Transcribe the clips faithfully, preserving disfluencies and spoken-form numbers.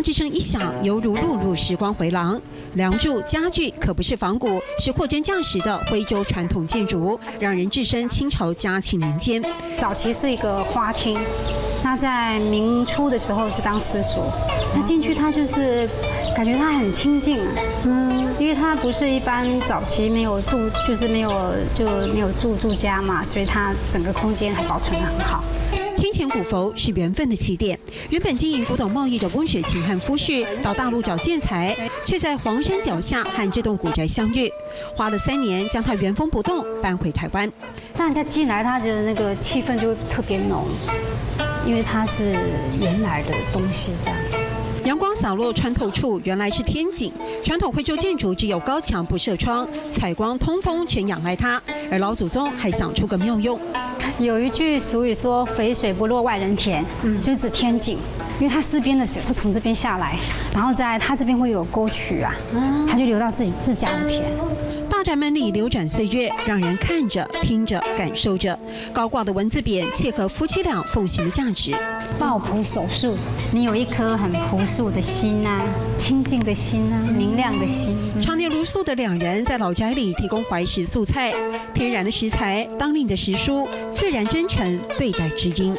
之声一响，犹如碌碌时光回廊。梁柱家具可不是仿古，是货真价实的徽州传统建筑，让人置身清朝嘉庆年间。早期是一个花厅，那在明初的时候是当私塾，那进去它就是感觉它很清静啊，嗯，因为它不是一般早期没有住，就是没有就没有住住家嘛，所以它整个空间还保存得很好。天前古佛是缘分的起点，原本经营古董贸易的翁雪琴和夫婿到大陆找建材，却在黄山脚下和这栋古宅相遇，花了三年将它原封不动搬回台湾。但再进来，它的那个气氛就会特别浓，因为它是原来的东西这样。阳光洒落穿透处，原来是天井。传统徽州建筑只有高墙不设窗，采光通风全仰赖它。而老祖宗还想出个妙用，有一句俗语说“肥水不落外人田”，嗯，就指天井，因为它四边的水都从这边下来，然后在它这边会有沟渠啊，它就流到自己自家的田。大宅门里流转岁月，让人看着、听着、感受着。高挂的文字匾切合夫妻俩奉行的价值。抱朴守树，你有一颗很朴素的心啊，清净的心啊，明亮的心。常年如素的两人在老宅里提供怀石素材，天然的食材、当令的时蔬，自然真诚对待知音。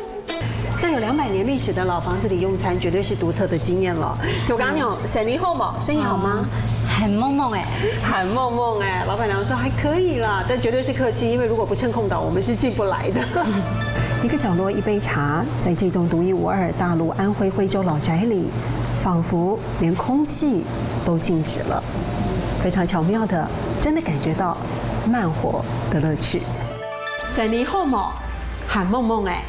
在有两百年历史的老房子里用餐，绝对是独特的经验了。我刚刚有生意好吗？生意好吗？很懵懵哎，很懵懵哎，老板娘说还可以啦，但绝对是客气，因为如果不趁空档，我们是进不来的。一个角落，一杯茶，在这栋独一无二大陆安徽徽州老宅里，仿佛连空气都静止了，非常巧妙的，真的感觉到慢活的乐趣。生意好吗？很懵懵哎，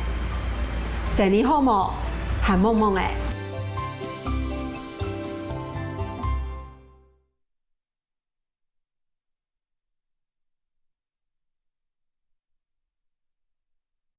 生意好吗？很懵懵哎。